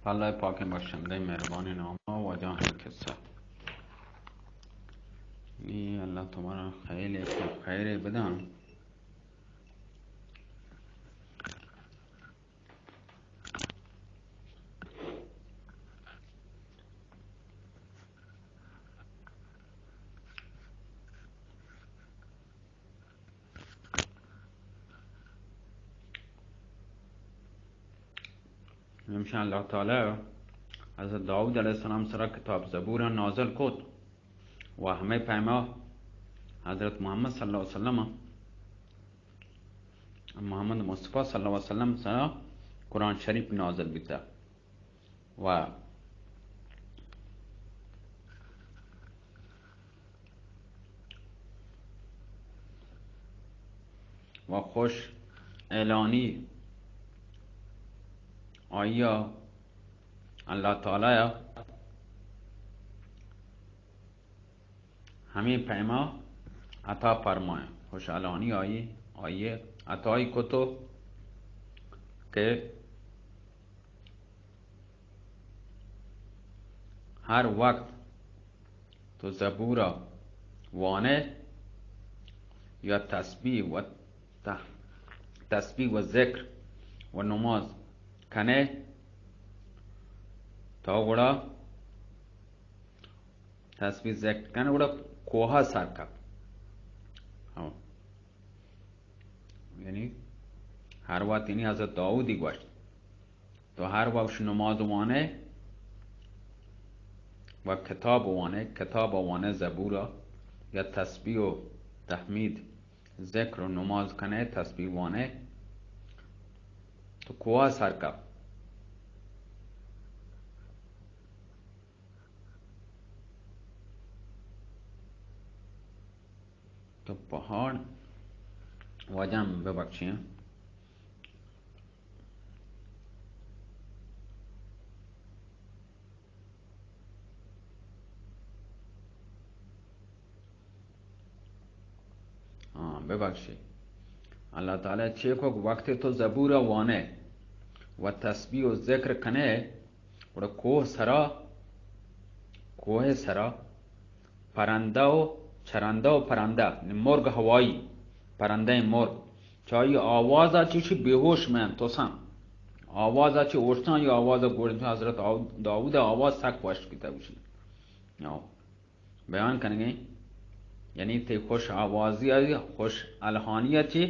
پہ اللہ پاکیں بخشندہ مہربانیں نام ءَ واجہ ہمے قصہ۔ نی اللہ تمہارا خیر، خیر بدان۔ ہمیشہ اللہ تعالی حضرت داؤد علیہ السلام سرا کتاب زبور نازل کت و ہمے پیما حضرت محمد صلی اللہ علیہ وسلم، محمد مصطفی صلی اللہ علیہ وسلم سرا قرآن شریف نازل بیتا۔ و و خوش اعلانی آیا اللہ تعالی ہمے پیما عطا فرمائیں، خوش اعلانی آئی، آئی عطائی کتو کہ ہر وقت تو زبورا وانے یا تسبیح و تح-، تسبیح و ذکر و نماز کنے، تو گڑا تسبیح ذکر کن، گڑا کوہ سر کپ۔ ہاں۔ یعنی ہر وقت، یعنی حضرت داؤدی گوشت، تو ہر وقت نماز وانے و کتاب وانے، کتاب وانے زبورا یا تسبیح و تحمید، ذکر و نماز کنے، تسبیح وانے، تو کوہ سر کپ۔ تو پہاڑ واجہ ہم ببخشیں۔ ہاں، ببخشے۔ اللہ تعالی چے کو وقت تو زبور وانے و تسبیح و ذکر کنے، گڑا کوہ سرا، کوہ سرا پرندہ و چرندہ و پرندہ، یعنی مرگ ہوائی، پرندہ مرگ، چاہی آوازا چوشی بے ہوش میں تو سن۔ آوازا چی اوشتان یا آواز گوشتان، حضرت داؤد، داؤد آواز سک وش بیتا گوشی۔ آؤ۔ بیان کنگے، یعنی تی خوش آوازی، خوش الہانی چی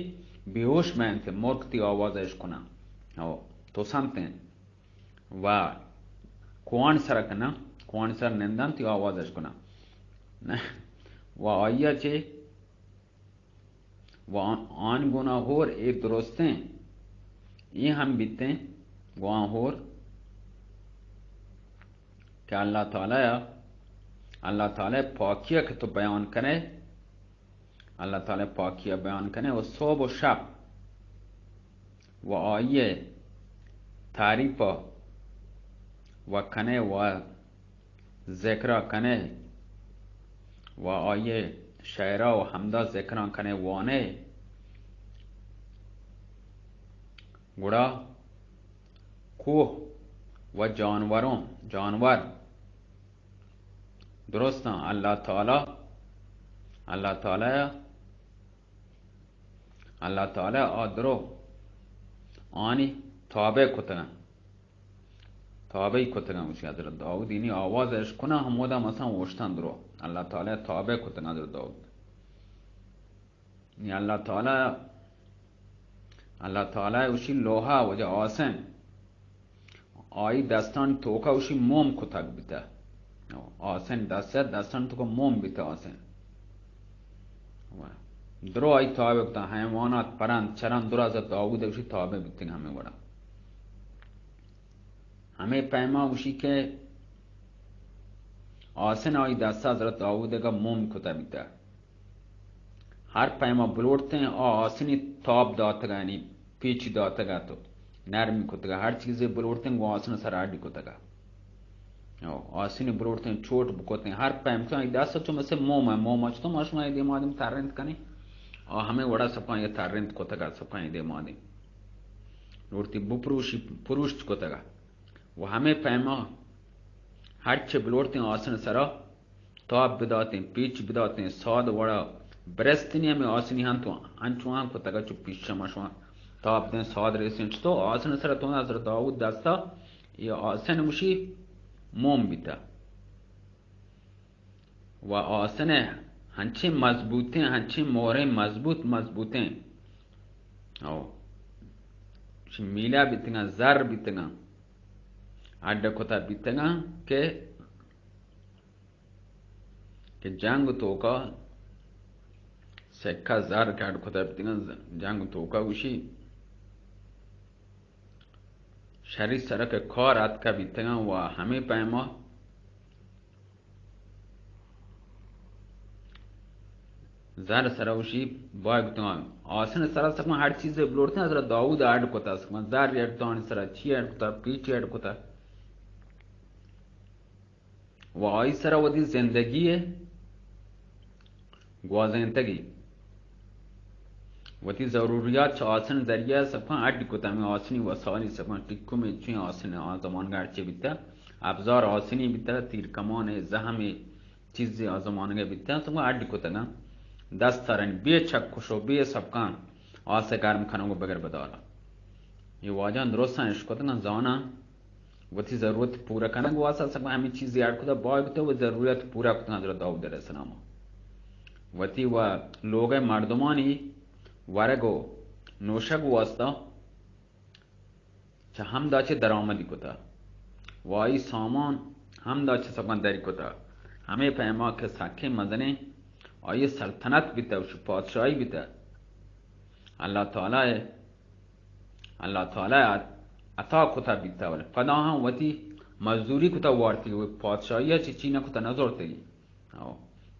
بے ہوش میں انت، مرگ تی آواز اش کنا۔ آؤ۔ تو سنتیں۔ و کوان سر کنا، کوان سر نندن تی آواز اش کنا۔ و آیا چی و آن گونا ہور اے درستیں، اے ہم بیتیں گوان ہور کہ اللہ تعالی، اللہ تعالی پاکیہ کہ تو بیان کنے، اللہ تعالی پاکیہ بیان کنے و صبح و شب و آئیے تعریف و کنے و ذکرا کنے و آئیے شعرا و حمدا ذکران کنے وانے، گڑا کوہ و جانوروں، جانور درستاں اللہ تعالی، اللہ تعالی، اللہ تعالی آ درو آنی تابع کتگن۔ تابعی کتگاں، گوشی حضرت داؤد، یعنی آواز اش کناں ہمودا مثلاً اوشتاں درو۔ اللہ تعالی تابع کتگاں حضرت داؤد۔ یعنی اللہ تعالی، اللہ تعالی گوشی لوحا وجہ آسن، آئی دستان توکا گوشی موم کتگ بیتا۔ آسن دست، دستان توکا موم بیتا آسن۔ درو آئی تابع کتا، حیوانات، پرند، چرند درو حضرت داؤد گوشی تابع بیتگ ہمیں وڑا۔ ہمے پیما گوشی کہ آسن آئی دستا حضرت داؤد ء موم کتہ بیتہ۔ ہر پیما بلوڑتیں آ آسنی تاب داتگا، یعنی پیچی داتگا تو نرمی کتگا۔ ہر چیزے بلوڑتیں گوں آسن سر اڈی کتگا۔ او، آسنی بلوڑتیں چوٹ بکتیں۔ ہر پیم تو آئی دستا چو مثل موم ہے، موم چتو ما شما دیما دیم ترند کنی۔ آ ہمیں وڑا سبکاں یہ ترند کتگا، سبکاں یہ دیما دیم۔ لوڑتی بپروشی، پروشت کتگا۔ و ہمے پیما ہرچے بلوڑتیں آسن سرا تاب بداتیں، پیچ بداتیں، ساد وڑا برستنی ہمے آسنی ہنتو انچوان کتگا چو پیش شما شما تاب دیں ساد ریسیں۔ چطو آسن سرا تو حضرت داؤد دستا یہ آسن گوشی موم بیتا۔ و آسن ہنچیں مضبوطیں، ہنچیں موریں مضبوط مضبوطیں۔ او چی میلہ بیتگاں، زر بیتگاں، اڈ کتا بیتگاں کہ کہ جنگ توکا سکہ زر کہ اڈ کتا بیتگاں، جنگ توکا گوشی شری سرا کہ کار اتکا بیتگاں و ہمے پیما زر سرا گوشی بای گوتگاں۔ آسن سرا سکما ہر چیزے بلوڑتیں، حضرت داؤد اڈ کتا، سکما زر اڈ کتا، آنی سرا چی اڈ کتا، پیچی اڈ کتا۔ و آئی سرا وتی زندگی گوازینتگی، وتی ضروریات چہ آسن ذریعہ سکاں اڈ کتا۔ ہمیں آسنی وسائلی سکاں ٹکو میں چویں آسن آ زمانگا ہرچے بیتا، ابزار آسنی بیتا، تیر کمان، زہم، چیزے آ زمانگا بیتا، سکاں اڈ کتگاں۔ دست سرن بے چکش و بے سبکان آس گرم کنگ و بگر بدارا۔ یہ واجہاں درستاں اش کتگاں زاناں۔ وتی ضرورت پورا کنگ واسطہ سکا ہمیں چیزی اڈ کتا، بای بوتا و ضرورت پورا کتا حضرت داؤد علیہ السلام۔ وتی و لوگ مردمانی ورگ و نوشگ واسطہ چہ ہمدا چہ درآمدی کتا و آئی سامان ہمدا چہ سکان دری کتا۔ ہمیں پیما کہ سکیں مزنیں آئی سلطنت بیتا و پادشاہی بیتا۔ اللہ تعالی اللہ تعالی عطا کتا بیتا، ولے پدا ہم وتی مزدوری کتا وارتی، و پادشاہی چی چی نہ کتا نہ زورتی۔ او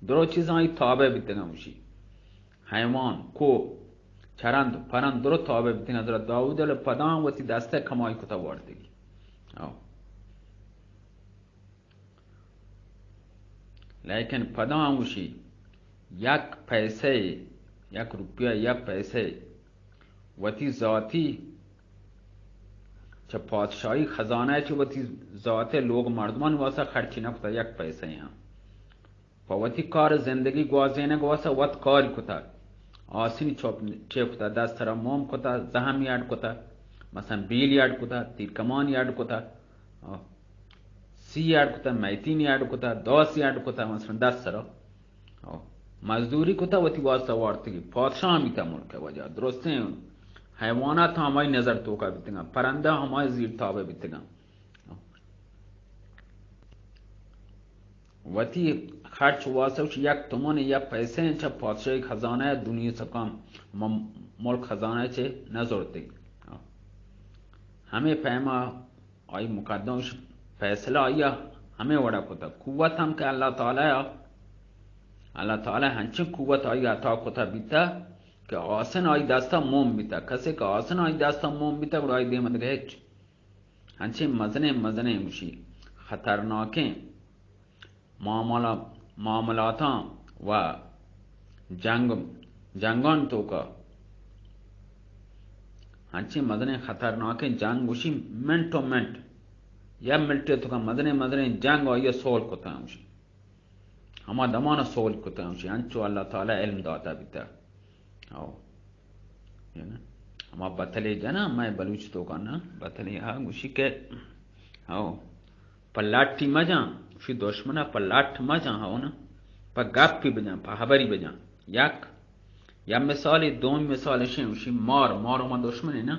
درو چیزاں ای تابع بیتگاں وشی۔ حیوان، کو، چرند، پرند درو تابع بیتگاں حضرت داؤد، ولے پدا ہم وتی دستے کمائی کتا وارتی۔ او لیکن پدا ہم گوشی، یک پیسے، یک روپیہ، یک پیسے وتی ذاتی چہ پادشاہی خزانہ چہ وتی ذات لوگ مردمان واسطہ خرچی نہ کتا، یک پیسے ہم۔ پہ وتی کار زندگی گوازینگ واسطہ وت کاری کتا، آسنی چوپ چے کتا، دست سرا موم کتا، زہمی اڈ کتا، مثلاً بیلی اڈ کتا، تیرکمانی اڈ کتا، آ، سی اڈ کتا، میتینی اڈ کتا، داسی اڈ کتا، مثلاً دست سرا۔ آ، مزدوری کتا، وتی واسطہ وارتگی، پادشاہ بیتا ملک وجہ، درستیں حیوانات ہمائی نظر توکا بیتگاں، پرندہ ہمائی زیر تابع بیتگاں۔ وتی خرچ واسطہ یک تومن یا پیسے چہ پادشاہی خزانہ دنیا سکام م-، ملک خزانہ چہ نہ زورتی۔ ہمیں پیما آئی مقدم ش-، فیصلہ آئی ہمیں وڑا کتا۔ قوت ہم کہ اللہ تعالی، اللہ تعالی ہنچیں قوت آئی عطا کتا بیتا کہ آسن آئی دستا موم بیتا۔ کسے کہ آسن آئی دستا موم بیتا، گڑا آئی دیما دگہ ہچ۔ ہنچیں مزنیں مزنیں گوشی خطرناکیں معاملہ، معاملاتاں و جنگ، جنگان توکا ہنچیں مزنیں خطرناکیں جنگ گوشی منٹ و منٹ یا منٹے توکا مزنیں مزنیں جنگ آئی سول کتا گوشی۔ ہما دمان سول کتا گوشی، انچو اللہ تعالی علم داتا بیتا۔ او۔ ہما بتلے جنا، میں بلوچ توکا نا، بتلے ہا گوشی کہ، او، پہ لٹی مجاں، گوشی دشمنا پہ لٹ مجاں، ہو نا، پہ گپی بجاں، پہ حبری بجاں۔ یک، یا مثالی، دومی مثال اشیں، گوشی مار، مار ہما دشمنے نا،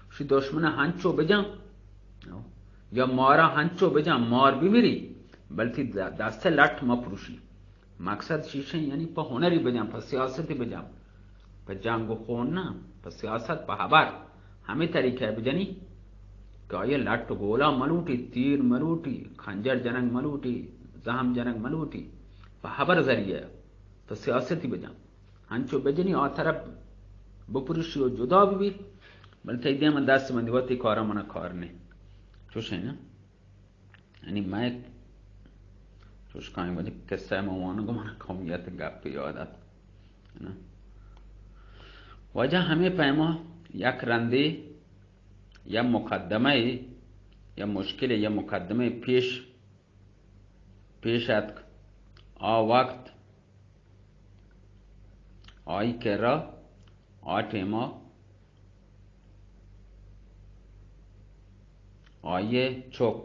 گوشی دشمنا ہنچو بجاں، او، یا مارا ہنچو بجاں، مار بمری، بلتی د-، دست لٹ مپروشی۔ مقصد چیشیں، یعنی پہ ہنری بجاں، پہ سیاستی بجاں، پہ جنگ و خون نہ، پہ سیاست، پہ حبر، ہمیں طریقہ بجنی کہ آئی لٹ و گولا ملوٹی، تیر ملوٹی، خنجر جنگ ملوٹی، زہم جنگ ملوٹی، پہ حبر ذریعہ، پہ سیاستی بجاں۔ ہنچو بجنی آ طرف بپروشی و جدا ببی، بلے تئی دیم دست مندی وتی کارا منا کار نہیں۔ چوشیں نا؟ یعنی میں چوشکائیں وجہ قصہ میں وانگو من قومیت گپ یاد آت۔ نا؟ وجہ ہمیں پیما یک رندے یا مقدمہ یا مشکلے یا مقدمے پیش، پیش اتک، آ وقت آئی کرا، آ ٹیما آئی چک،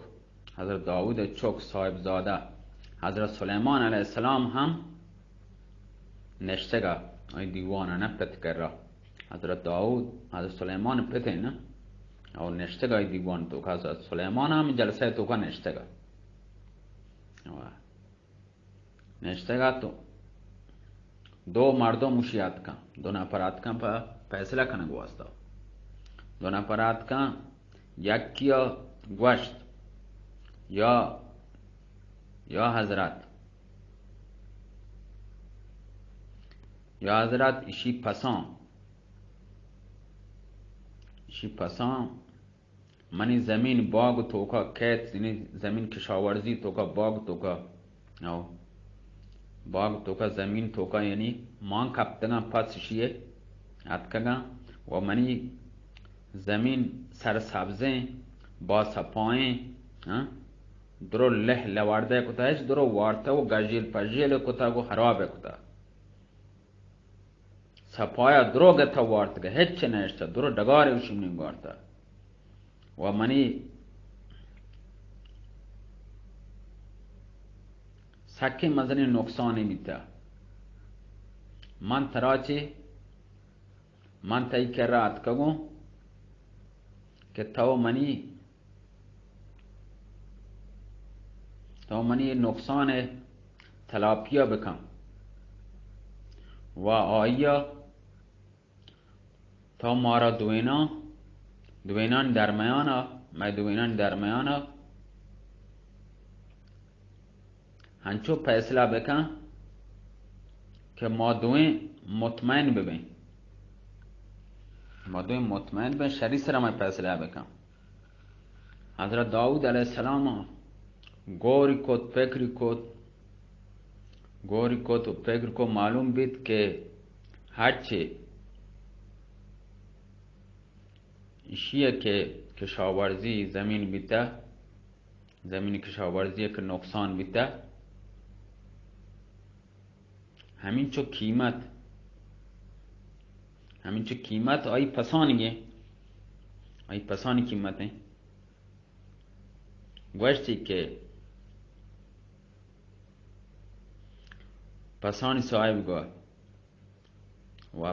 حضرت داؤد چک صاحبزادہ حضرت سلیمان علیہ السلام ہم نشتگا آئی دیوان نہ پت کرا۔ حضرت داؤد حضرت سلیمان پت ہے نا، اور نشتگا آئی دیوان توکا، حضرت سلیمان ہم جلسہ توکا نشتگا۔ نشتگ ات، دو مردم اوشی اتکاں، دو نفر اتکاں پہ فیصلہ کنگ واسطہ۔ دو نفر اتکاں، یکیا گوشت، یا، یا حضرت، یا حضرت، اشی پساں، اشی پساں منی زمین باغ توکا کیت، یعنی زمین کشاورزی توکا، باغ توکا، او، باغ توکا، زمین توکا، یعنی مان کپتگاں، پس شیے اتکگاں و منی زمین سرسبزیں، با سپائیں، ہاں؟ درو لہ لواردہ کتا، ہچ درو وارتہ و گژیل پژیل کتا و خراب کتا۔ سپایا درو گتہ وارتگہ، ہچ نہ اشتہ، درو ڈگارے اوشی منی گوارتہ۔ و منی سکیں مزنیں نقصانے بیتہ۔ من ترا چے، من تئی کرا اتکگوں کہ تو منی تو منی نقصان ء تلافی ء بکن و آئی ء تو مارا دویناں، دوینانی درمیان ء، مئے دوینانی درمیان ء ہنچو پیسلہ بکن کہ ما دوئیں مطمئن ببیں، ما دوئیں مطمئن ببیں، شری سرا مئے پیسلہ بکن۔ حضرت داؤد علیہ السلام گوری کت، پکری کت، گوری کت و پکر کو، معلوم بیت کہ ہرچے اشی ء کہ کشاورزی زمین بیتہ، زمین کشاورزی ء کہ نقصان بیتہ، ہمینچو قیمت، ہمینچو قیمت آئی پسانی ء، آئی پسانی قیمت ہیں۔ گوشتی کہ پسانی صاحب گو و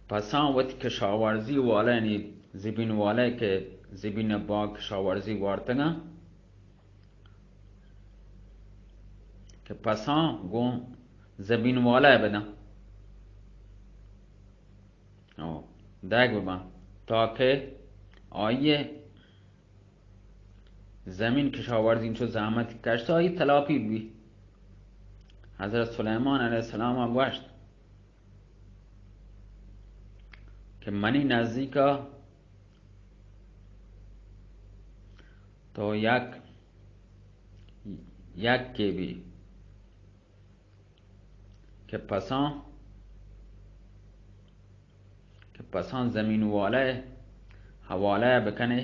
پساں وتی کشاورزی والا، یعنی زبین والا کہ زبین باغ کشاورزی وارتگاں کہ پساں گوں زبین والا بدن، او دگ ببن، تاکہ آئی زمین کشاورزی انچو زحمت کشت، آئی تلاپی بی۔ حضرت سلیمان علیہ السلام گوشت کہ منی نزدیکا تو یک، یک کے بی کہ پساں، کہ پساں زمین والے حوالہ بکنے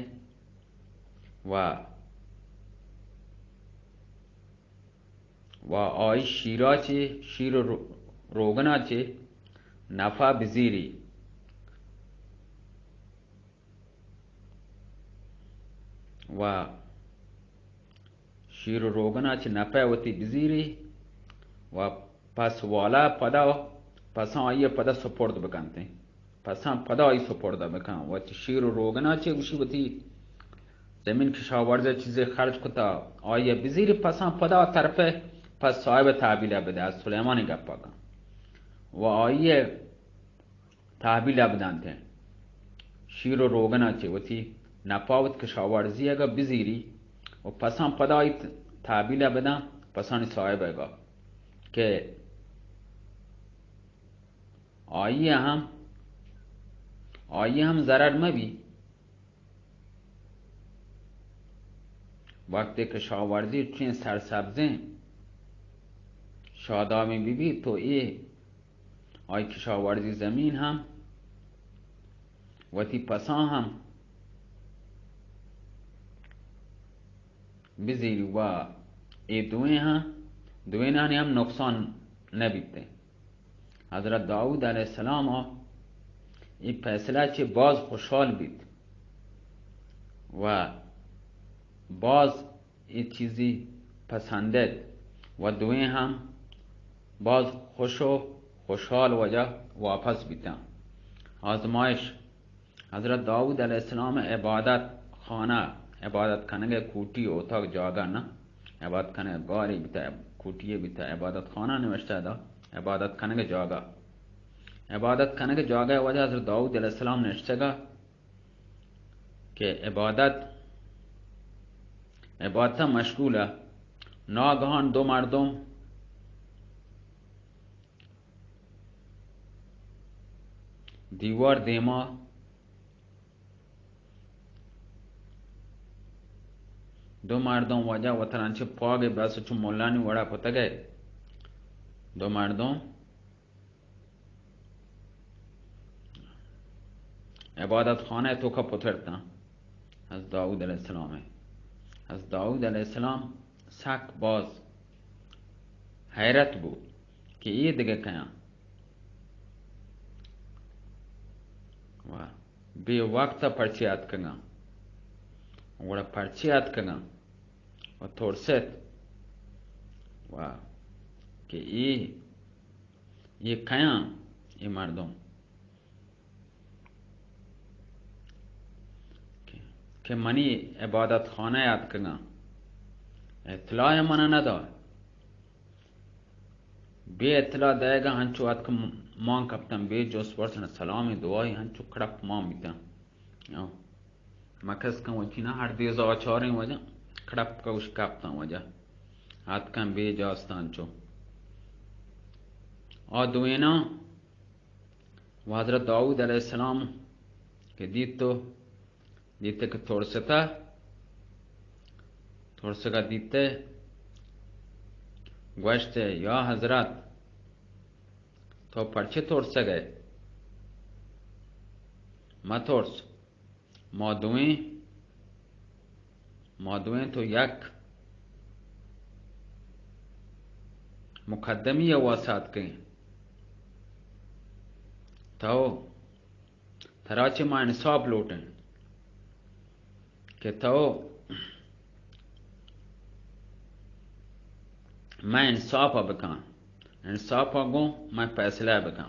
و، و آئی شیرا چے، شیر و رو-، روگنا چے نفع بزیری۔ و شیر و روگنا چہ نپے وتی بزیری و پس والا پدا، پساں آئی پدا سپرد بکنتیں۔ پساں پدا آئی سپرد بکن۔ وتی شیر و روگنا چہ گوشی وتی زمین کشاورز چیزے خرچ کتا، آئی بزیری، پساں پدا طرف پس صاحب تحویل بدے، از سلیمانی گپا کن۔ و آئی تحویل بدنت۔ شیر و روگنا چہ وتی نپا وت کشاورزی اگا بزیری و پساں پدا آئی تحویل بدن پسانی صاحب اگا کہ آئی ہم، آئی ہم ضرر مبی۔ وقتی کشاورزی چین سرسبزیں شادابیں ببی تو اے آئی کشاورزی زمین ہم وتی پساں ہم بزیری و اے دوئیں ہم، دوئینانی ہم نقصان نہ بیتے۔ حضرت داؤد علیہ السلام ءَ اے فیصلہ چہ باز خوشحال بیت و باز اے چیزی پسندت و دوئیں ہم باز خوش و خوشحال وجہ واپس بیتاں۔ آزمائش۔ حضرت داؤد علیہ السلام عبادت خانہ، عبادت کنگ ءِ کوٹی، اتاگ، جاگہ نہ، عبادت کنگ ءِ گارے بیتا، کوٹی بیتا، عبادت خانہ نوشتہ دا، عبادت کنگ ءِ جاگہ۔ عبادت کنگ ءِ جاگہ ءِ وجہ حضرت داؤد علیہ السلام نشتگا کہ عبادت، عبادت مشغول ءَ۔ ناگہان دو مردم دیوار دیما، دو مردم واجہ وتران چہ پاگ بس چو ملانی وڑا کتگے۔ دو مردم عبادت خانہ ءِ توکا پترتاں۔ از داؤد علیہ السلام ءَ۔ از داؤد علیہ السلام سک باز حیرت بو کہ اے دگہ کیاں و بے وقت ءَ پرچے اتکگاں، گڑا پرچے اتکگاں و ترست و کہ اے، اے کیاں اے مردم؟ کہ، کہ منی عبادت خانہ ءَ اتکگاں، اطلاع من نہ دات۔ بے اطلاع دئیگا ہنچو اتک مان کپتن، بے جست پرس نہ سلام دعائی ہنچو کڑپ مان بیتن۔ او، مکس کن وچی نہ ہر دیز آچاریں وجہ کڑپ کش کپتن وجہ۔ اتکن بے جاستان چو۔ آ دوینا و حضرت داؤد علیہ السلام کہ دیت تو دیتے کہ ترستہ، ترسگا دیتے، گوشتے، یا حضرت، تو پرچے ترسگے؟ مترس، ما دوئیں، ما دوئیں تو یک مقدمی ءَ واسات کئیں۔ تو، ترا چہ ما انصاف لوٹیں کہ تو مئے انصاف ءَ بکن، انصاف ءَ گوں مئے فیصلہ ءَ بکن۔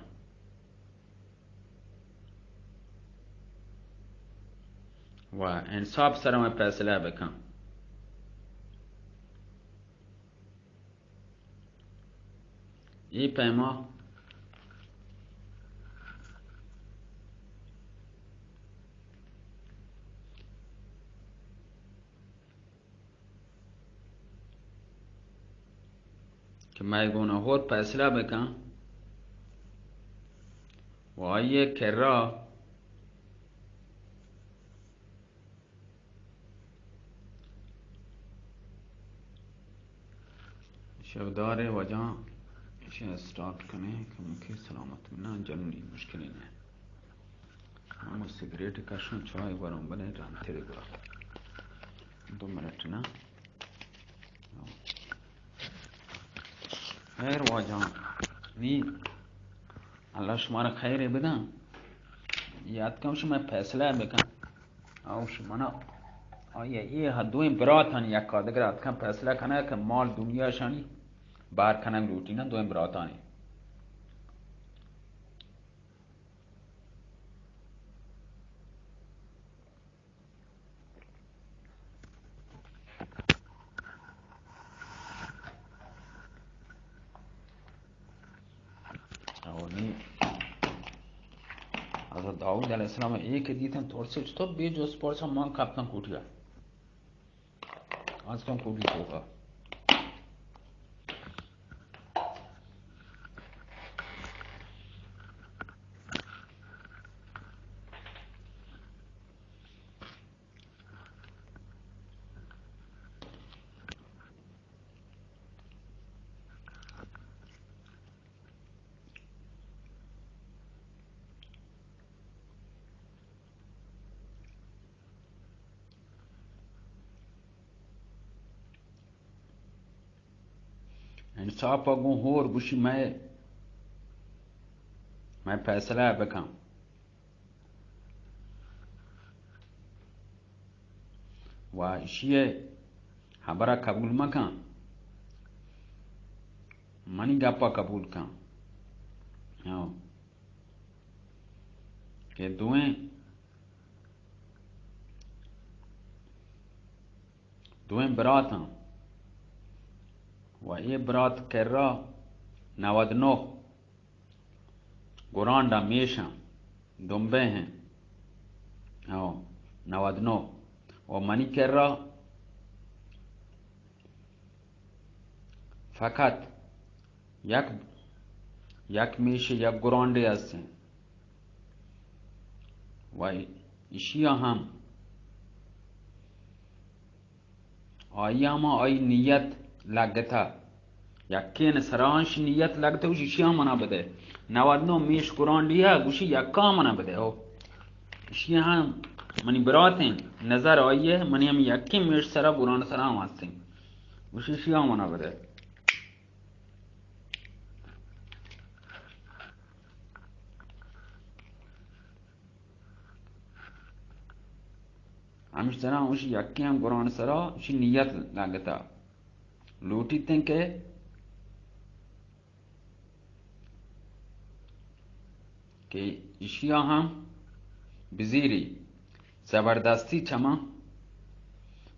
و انصاف سر ءَ مئے فیصلہ ءَ بکن۔ اے پیما کہ مئے گونا ہور فیصلہ بکن و آئی ءِ کرا شبدار وجہ ایشی اسٹارٹ کنیں، کمکی سلامت بنا، جنی مشکلی نہ۔ ہم سگریٹ کشن، چائے گورم بنے، جان تیرے گورا۔ دو منٹ نا۔ خیر واجہ، نی اللہ شمارا خیر بدن۔ یاد کم شما فیصلہ بکن۔ او شمانا، آئی اے ہا دوئیں براتانی یکا دگر اتکن فیصلہ کنگ کہ مال دنیا شانی بار کنگ لوٹی نا دوئیں براتانی۔ او نی حضرت داؤد علیہ السلام اے کہ دیتن ترسے چطور بے جست پرسا مان کپتن کوٹیا۔ از کم کوٹی توکا۔ انصاف ءَ گوں ہور گوشی، مئے، مئے فیصلہ ءَ بکن۔ و ایشی ءِ ہبر ءَ قبول مکن، منی گپ ءَ قبول کن۔ ہاں۔ کہ دوئیں، دوئیں برات آں و اے برات کرا نود نو گرانڈ آں، میش آں، دمبے ہیں۔ ہاں، نود نو۔ و منی کرا فقط یک، یک میش، یک گرانڈے ہستیں۔ و ایشی ءَ ہم، آئی ءَ ہم آئی نیت لگتا، یکین سرانش نیت لگتا، گوشی ایشی ءَ منا بدے۔ نود نو میش گرانڈی ءَ، گوشی یکا منا بدے۔ او، ایشی ءَ ہم منی براتیں نظر آئی ءَ، منی ہم یکین میش سرا گرانڈ سرا ہم ہستیں۔ گوشی ایشی ءَ منا بدے۔ ہمش طرح اش یکیں ہم گران سرا اسی نیت لگتا، لوٹیتیں کہ، کہ اشیا ہم بزیری۔ زبردستی چما،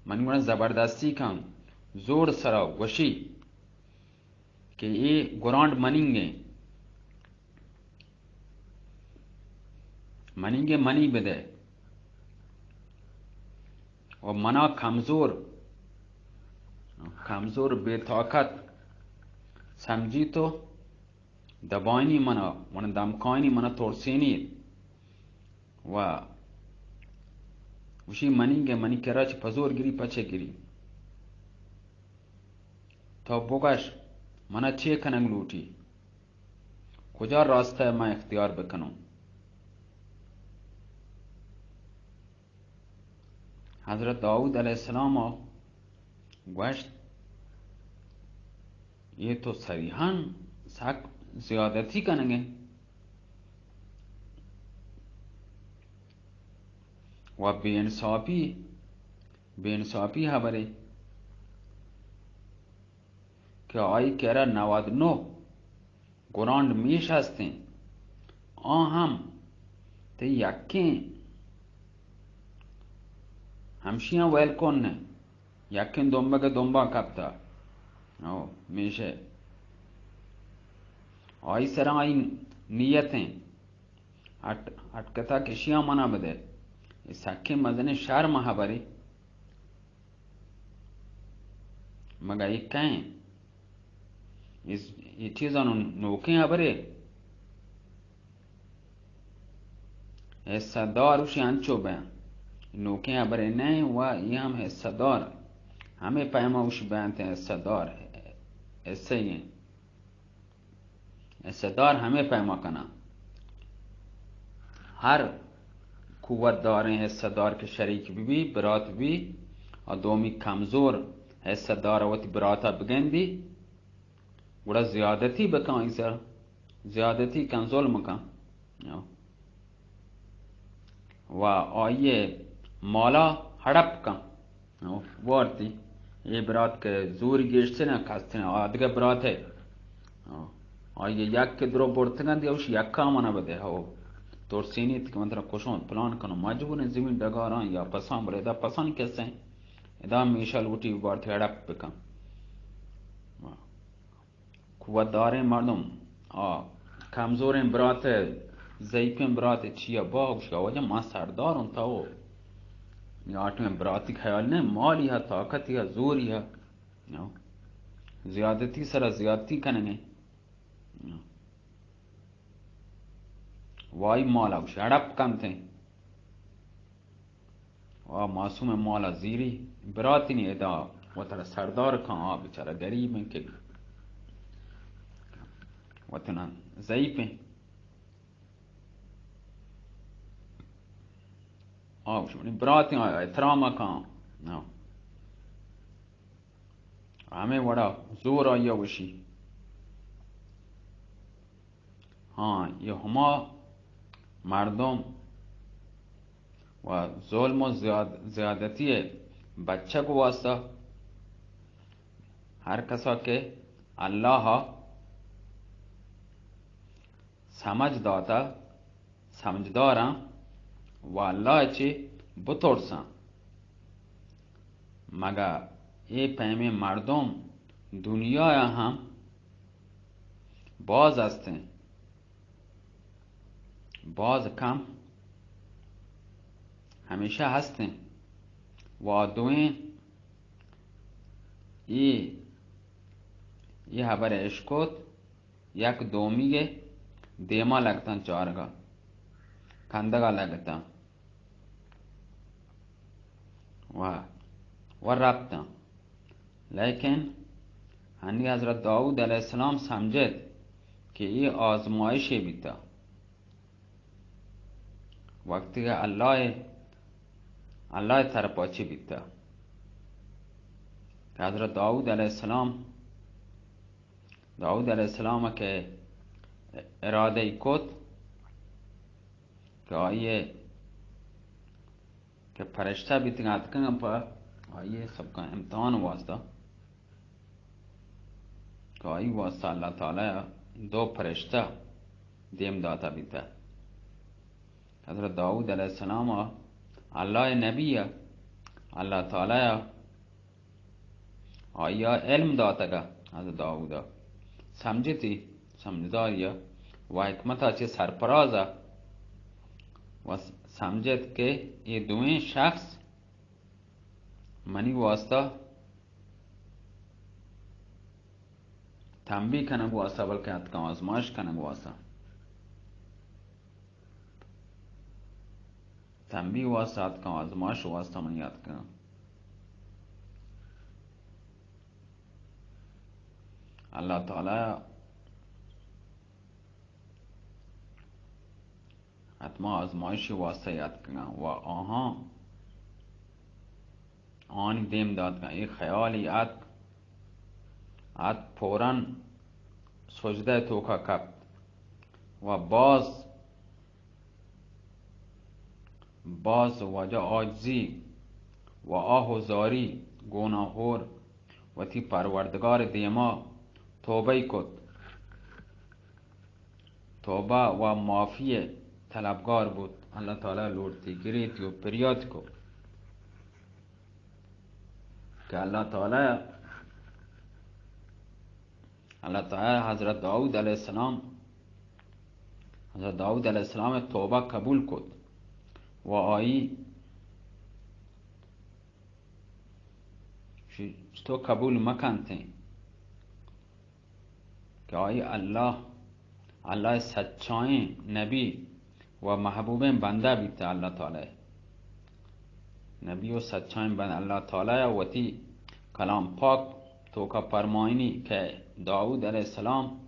من گونا زبردستی کن، زور سرا گوشی کہ اے گرانڈ منیگیں، منیگیں، منی بدے۔ و منا کمزور، کمزور بے طاقت سمجھی تو دبائنی منا، من دمکائنی منا ترسینی۔ و گوشی منیگیں، منی کرا چہ پزور گری، پچے گری۔ تو بگش، منا چے کنگ لوٹی؟ کجا راستہ من اختیار بکنوں؟ حضرت داؤد علیہ السلام گوشت، یہ تو صریحاً سک زیادتی کنگے و بے انصافی، بے انصافی خبرے کہ آئی کرا نود نو گرانڈ میش ہستیں، آ ہم تئی یکیں ہمشیاں ویل کن نے، یکیں دمبگ دمبا کپتا۔ او میشے، آئی سرا آئی نیتیں، اٹ، اٹکتا کشیاں منا بدے۔ اے سکیں مزنیں شرم خبرے۔ مگہ اے کئے؟ اے چیزاں نوکیں خبرے؟ حصہ دار اش انچو بیں۔ نوکیں خبرے نہ و اے ہم حصہ دار۔ ہمے پیما اش بینت حصہ دار۔ حصہ ایں۔ حصہ دار ہمے پیما کناں۔ ہر قوت داریں حصہ دار کہ شریک بہ بی، برات بی، آ دومی کمزور حصہ دار وتی براتا بگندی، گڑا زیادتی بکن، آئی سر زیادتی کن، ظلم کن۔ و آئی مالا ہڑپ کن۔ وارتی۔ اے برات کہ زوری گیشتر نہ کستن، آ دگہ برات ہے۔ آئی یک کہ درو برتگن دی، اوش یکا منا بدے۔ ہو، ترسینیت کہ من ترا کشون پلان کنو، مجبوریں زمین ڈگاراں یا پسان، بلے دا پسان کسیں۔ ادا میشا لوٹی بارت ہڑپ بکن۔ قوت داریں مردم، آ، کمزوریں برات، ضعیفیں برات چیا با، گوشگا واجہ ما سردار ہوں، تو نی آٹمیں براتی خیال نہیں، مالی ہے، طاقتی ہے، زوری ہے۔ نو۔ زیادتی سرا زیادتی کنگے۔ نو۔ وائی مالا گوش ہڑپ کنتے۔ آ معصوم مالا زیری، براتی نی ادا وترا سردار کن، آ بیچارہ غریب ہیں کہ وتنا ضعیف ہیں۔ آ گوش منی برات ہیں، آ احترام کن۔ ہاں۔ ہمے وڑا زور آئی ء گوشی، ہاں، یہ ہما مردم و ظلم و زیاد-، زیادتی بچک واسطہ، ہر کسا کہ اللہ سمجھ داتا، سمجھداراں و اللہ چی بترساں۔ مگہ اے پیمیں مردم دنیا ہم باز ہستیں، باز کم، ہمیشہ ہستیں۔ و دوئیں ای، ای حبر اشکت، یک دومی دیما لگتاں چارگا، کندگا لگتاں۔ و، و رپتاں۔ لیکن ہنی حضرت داؤد علیہ السلام سمجھت کہ یہ آزمائشے بیتا۔ وقتی کہ اللہ، اللہ طرفا چی بیتا کہ حضرت داؤد علیہ السلام، داؤد علیہ السلام کہ ارادہ کت کہ آئیے کہ فرشتہ بیتگ اتکگ پہ آئی سبکاں امتحان واسطہ، کہ آئی واسطہ اللہ تعالی دو فرشتہ دیم داتا بیتا۔ حضرت داؤد علیہ السلام اللہ نبی، اللہ تعالی آیا علم داتگا، حضرت داؤدا سمجھتی، سمجھداریا و حکمتا چہ سرفرازا و سمجھت کہ یہ دوئیں شخص منی واسطہ تنبیہ کنگ واسطہ، بلکہ اتکاں آزمائش کنگ واسطہ۔ تنبیہ واسطہ اتکاں، آزمائش واسطہ من یاد کناں۔ اللہ تعالی حتما آزمائشی واسطہ یاد کناں و آہاں آنی دیم دات کن۔ اے خیالی اتک، اتک فوراً سجدہ توکا کپت و باز، باز واجہ عاجزی و آہ و زاری گونا ہور وتی پروردگار دیما توبہ کت۔ توبہ و معافی طلبگار بوت۔ اللہ تعالی لوٹتی گریت و پریات کو کہ اللہ تعالی، اللہ تعالی حضرت داؤد علیہ السلام، حضرت داؤد علیہ السلام توبہ قبول کت و آئی شی-، تو قبول مکنتیں۔ کہ آئی اللہ، اللہ سچائیں نبی و محبوبیں بندہ بیتا اللہ تعالی۔ نبی و سچائیں بندہ اللہ تعالی وتی کلام پاک توکا فرمائنی کہ داؤد علیہ السلام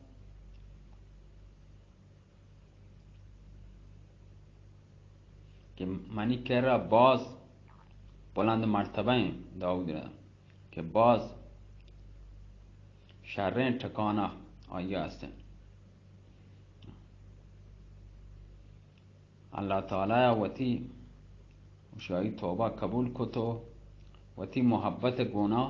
کہ منی کرا باز بلند مرتبہ ایں داؤد را، کہ باز شریں ٹھکانہ آئی ہستیں۔ اللہ تعالی وتی شاہی توبہ قبول کت و وتی محبت گونا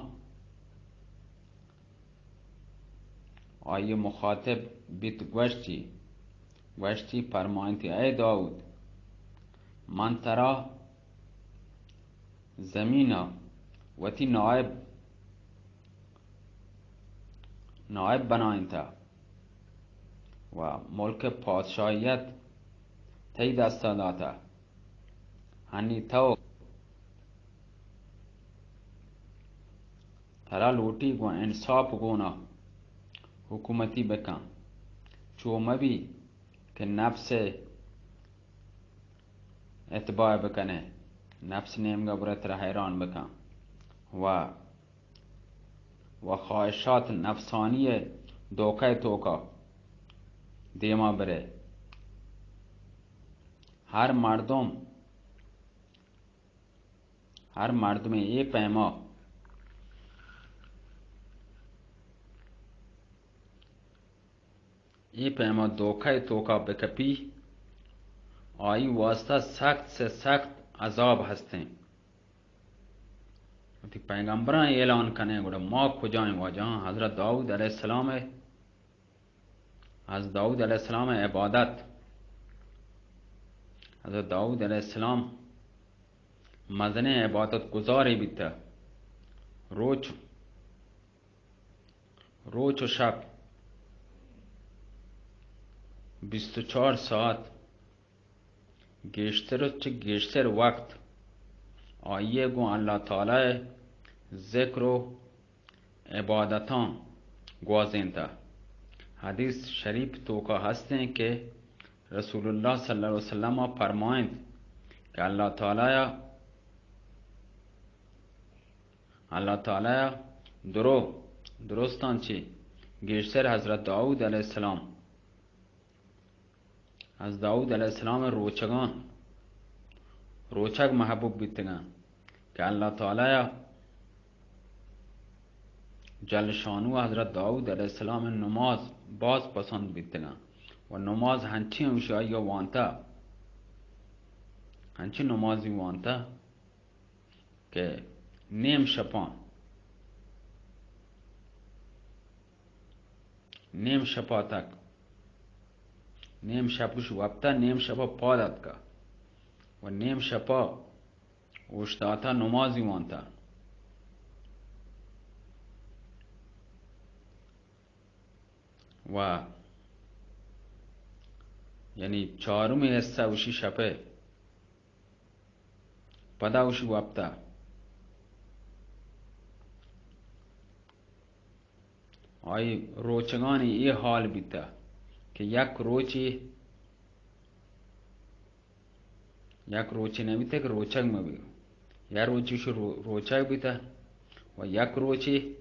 آئی مخاطب بیت، گوشتی، گوشتی، فرمائنتی، اے داؤد، من ترا زمینا وتی نائب، نائب بنائینتا و ملک پادشاہیت تئی دستا داتا۔ ہنی تو ترا لوٹی گوں انصاف گونا حکومتی بکن، چو مبی کہ نفس اتباع بکنے، نفس نیمگا برے ترا حیران بکن و، و خواہشات نفسانی دوکہ توکا دیما برے۔ ہر مردم ہر مردمے اے پیما، اے پیما دھوکہ ءِ توکا بکپی، آئی واسطہ سخت سے سخت عذاب ہستیں۔ وتی پیغمبراں اعلان کنے، گڑا ما کجائیں واجہاں؟ حضرت داؤد علیہ السلام ءِ، حضرت داؤد علیہ السلام ءِ عبادت، حضرت داؤد علیہ السلام مزنیں عبادت گزارے بیتہ۔ روچ، روچ و شپ، بیست و چار ساعت، گیشتر و چہ گیشتر وقت آئی ءَ گوں اللہ تعالی ءِ ذکر و عبادتاں گوازینتہ۔ حدیث شریف توکا ہستیں کہ رسول اللہ صلی اللہ علیہ وسلم ءَ فرمائنت کہ اللہ تعالی ءَ، اللہ تعالی ءَ درو، درستاں چہ گیشتر حضرت داؤد علیہ السلام، از داؤد علیہ السلام ءِ روچگاں، روچگ محبوب بیتگاں کہ اللہ تعالی ءَ جل شانو حضرت داؤد علیہ السلام ءِ نماز باز پسند بیتگاں و نماز ہنچیں اوشی آئی ءَ وانتا، ہنچیں نمازی وانتا کہ نیم شپاں، نیم شپا تک، نیم شپ گوش وپتا، نیم شپا پاد اتکا و نیم شپا اوشتاتا نمازی وانتا۔ و یعنی چارمی حصہ اوشی شپے، پدا اوشی وپتا۔ آئی روچگانی اے حال بیتا کہ یک روچی، یک روچی نبیتا کہ روچگ مبی۔ یا روچی شو رو-، روچگ بیتا و یک روچی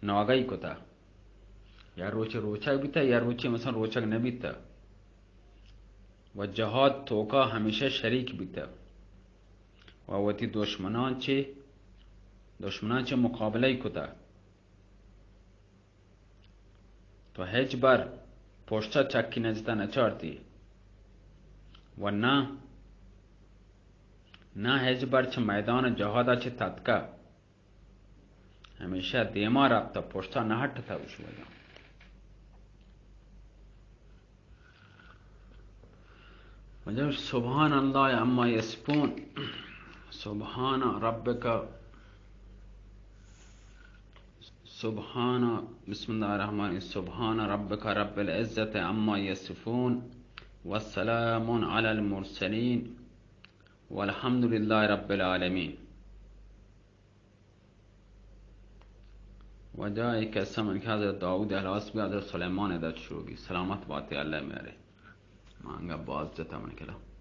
ناگہی کتا۔ یا روچی روچگ بیتا، یا روچی مثلاً روچگ نبیتا۔ و جہاد توکا ہمیشہ شریک بیتا و وتی دشمنان چہ، دشمنان چہ مقابلہ کتا۔ تو ہچ بر پشتا چکی نجتا نچارتی و نہ، نہ ہچ بر چہ میدان جہادا چہ تتکا۔ ہمیشہ دیما رپتا، پشتا نہ ہٹتا، گوش واجہ۔ واجہ، سبحان اللہ عما یصفون، سبحان ربک، سبحان، بسم اللہ الرحمن الرحیم، سبحان ربک رب العزة عما یصفون، وسلام علی المرسلین، والحمد للہ رب العالمین۔ واجہ، اے قصہ من کہ حضرت داؤد ہلاس بی، حضرت سلیمان ادا شروع بی۔ سلامت باتے، اللہ میارے۔ ما انگا باز جتا من کلا۔